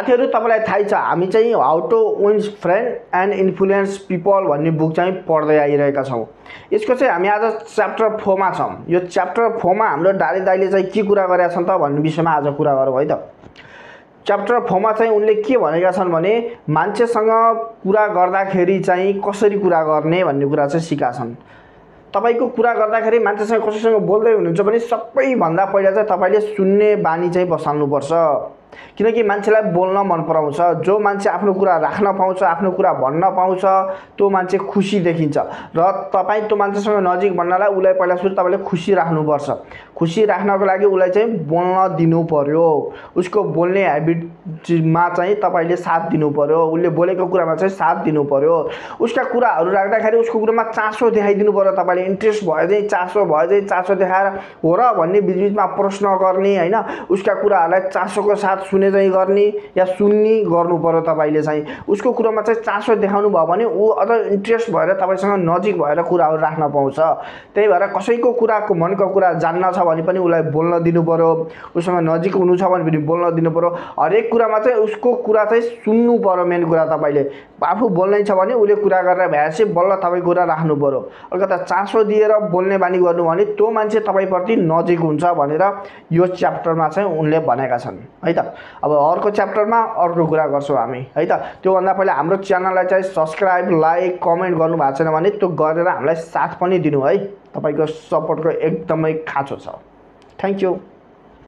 साथीहरु तपाईलाई थाहै छ हामी चाहिँ how to win friend and influence people भन्ने बुक चाहिँ पढ्दै आइरहेका छौं। यसको चाहिँ हामी आज च्याप्टर 4 मा छौं। यो च्याप्टर 4 मा हाम्रो डाली दाइले चाहिँ के कुरा गरेका छन् त भन्ने विषयमा आज कुरा गरौँ है त। च्याप्टर 4 मा चाहिँ उनले के भनेका छन् भने मान्छेसँग कुरा गर्दाखेरि चाहिँ कसरी कुरा गर्ने भन्ने कुरा चाहिँ सिकाएका छन्। तपाईको कुरा गर्दाखेरि मान्छेसँग कसैसँग बोल्दै हुनुहुन्छ भने सबैभन्दा पहिला चाहिँ तपाईले सुन्ने बानी चाहिँ बसाल्नु पर्छ। किनकि मान्छेलाई बोल्न मन पराउँछ। जो मान्छे आफ्नो कुरा राख्न पाउँछ, आफ्नो कुरा भन्न पाउँछ, त्यो मान्छे खुसी देखिन्छ र तपाई त्यो मान्छेसँग नजिक भन्नलाई उलाई पहिला सुरु तपाईले खुसी राख्नुपर्छ। खुसी राख्नको लागि उलाई चाहिँ बोल्न दिनु पर्यो। उसको बोल्ने ह्याबिटमा चाहिँ तपाईले साथ दिनु पर्यो। उले बोलेको कुरामा चाहिँ साथ दिनु पर्यो। उसका कुराहरु राख्दाखेरि उसको कुरामा चासो देखाइदिनु पर्यो। तपाईले इन्ट्रेस्ट भयो चाहिँ चासो देखाएर हो र भन्ने बीचबीचमा प्रश्न गर्ने हैन, उसका कुराहरुलाई चासोको साथ सुने चाहिँ गर्ने या सुन्नी गर्नु पर्यो। तपाईले चाहिँ उसको कुरामा चाहिँ चासो देखाउनु भयो भने उ अझ इन्ट्रेस्ट भएर तपाईसँग नजिक भएर कुराहरु राख्न पाउँछ। त्यही भएर कसैको कुराको मनको कुरा जान्न छ भने पनि उलाई बोल्न दिनु पर्यो। उसँग नजिक हुनु छ भने पनि बोल्न दिनु पर्यो। हरेक कुरामा चाहिँ उसको कुरा चाहिँ सुन्नु पर्यो। मेन कुरा तपाईले आफू बोल्नै छ भने उले कुरा गरेर भएपछि बल्ल तपाई कुरा राख्नु पर्यो। अलिकता चासो दिएर बोल्ने बानी गर्नु भने त्यो मान्छे तपाईप्रति नजिक हुन्छ भनेर यो च्याप्टरमा चाहिँ उनले भनेका छन् है त। अब अर्को च्याप्टरमा अर्को कुरा गर्छौं हामी है त। त्यो भन्दा पहिला हाम्रो च्यानललाई चाहिँ सब्स्क्राइब, लाइक, कमेन्ट गर्नु भएको छैन भने त्यो गरेर हामीलाई साथ पनि दिनु है। तपाईको सपोर्टको एकदमै खाँचो छ। Thank you.